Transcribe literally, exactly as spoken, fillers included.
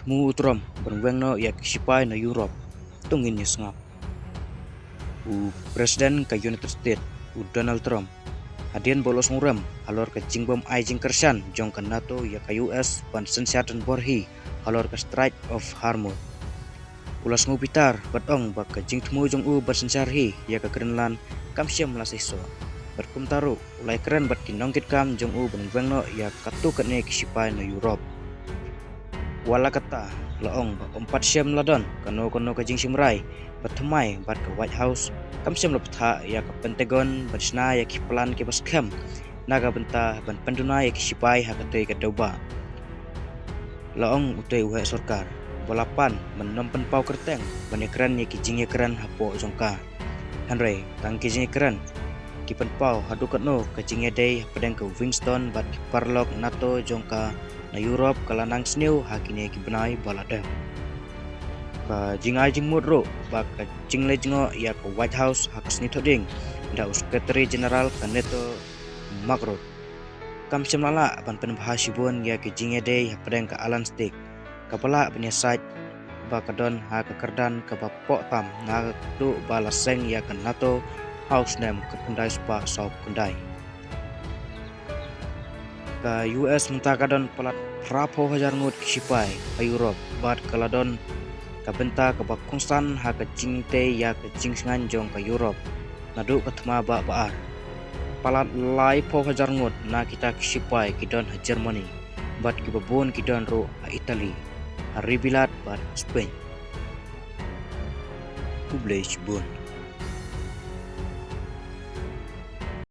Thmu u Trump ban weng noh ïa ki shipai na Europe. To ngin ïa sngap. U President ka United States, u Donald Trump, hadien ba u la sngew rem halor ka jingbym ai jingkyrshan jong ka NATO ïa ka U S ban synshar donbor hi halor ka Strait of Hormuz, u la sngew bitar bad ong ba ka jingthmu jong u ban synshar hi ïa ka Greenland kam shym la seisoh. Bad kumta ruh u la ïakren bad ki nongkitkam jong u ban weng noh ïa katto katne ki shipai na Europe. Wat la katta, la ong ba ym pat shym la don kano kano ka jingshim rai ba thymmai bad ka White House kam shym la bthah ïa ka Pentagon ban shna ïa ki plan kiba skhem na ka bynta ban pynduna ïa ki shipai ha katei ka dewbah. La ong utei u heh sorkar ba la pan ban ym pynpaw kyrteng ban ïakren ïa ki jingïakren hapoh jong ka. Hynrei tang ki jingïakren ki pynpaw haduh katno ka jingïadei hapdeng ka Winston bad ki paralok NATO jong ka na Europe ka la nang sniew ha kine ki bnai ba la dep. Ka jingai jingmut ruh ba ka jingleit jngoh ïa ka White House ha ka sngi Thohdieng da u Secretary General ka NATO, Mark Rutte, kam shym la lah ban pynbha shibun ïa ki jingïadei hapdeng ka Atlantic kaba lah ban ïasaid ba ka don ha ka kyrdan kaba poh tam naduh ba la seng ïa ka NATO ha u snem khyndai spah saw khyndai. Ka U S mynta ka don palat phra phew hajar ngut ki shipai ha Europe bad ka la don ka bynta kaba kongsan ha ka jingtei ïa ka jingsngain jong ka Europe naduh ka thma bah ba ar. Palat lai phew hajar ngut na kita ki shipai ki don ha Germany bad kiba bun ki don ruh ha Italy, ha ri Bilat bad ha Spain. Khublei shibun.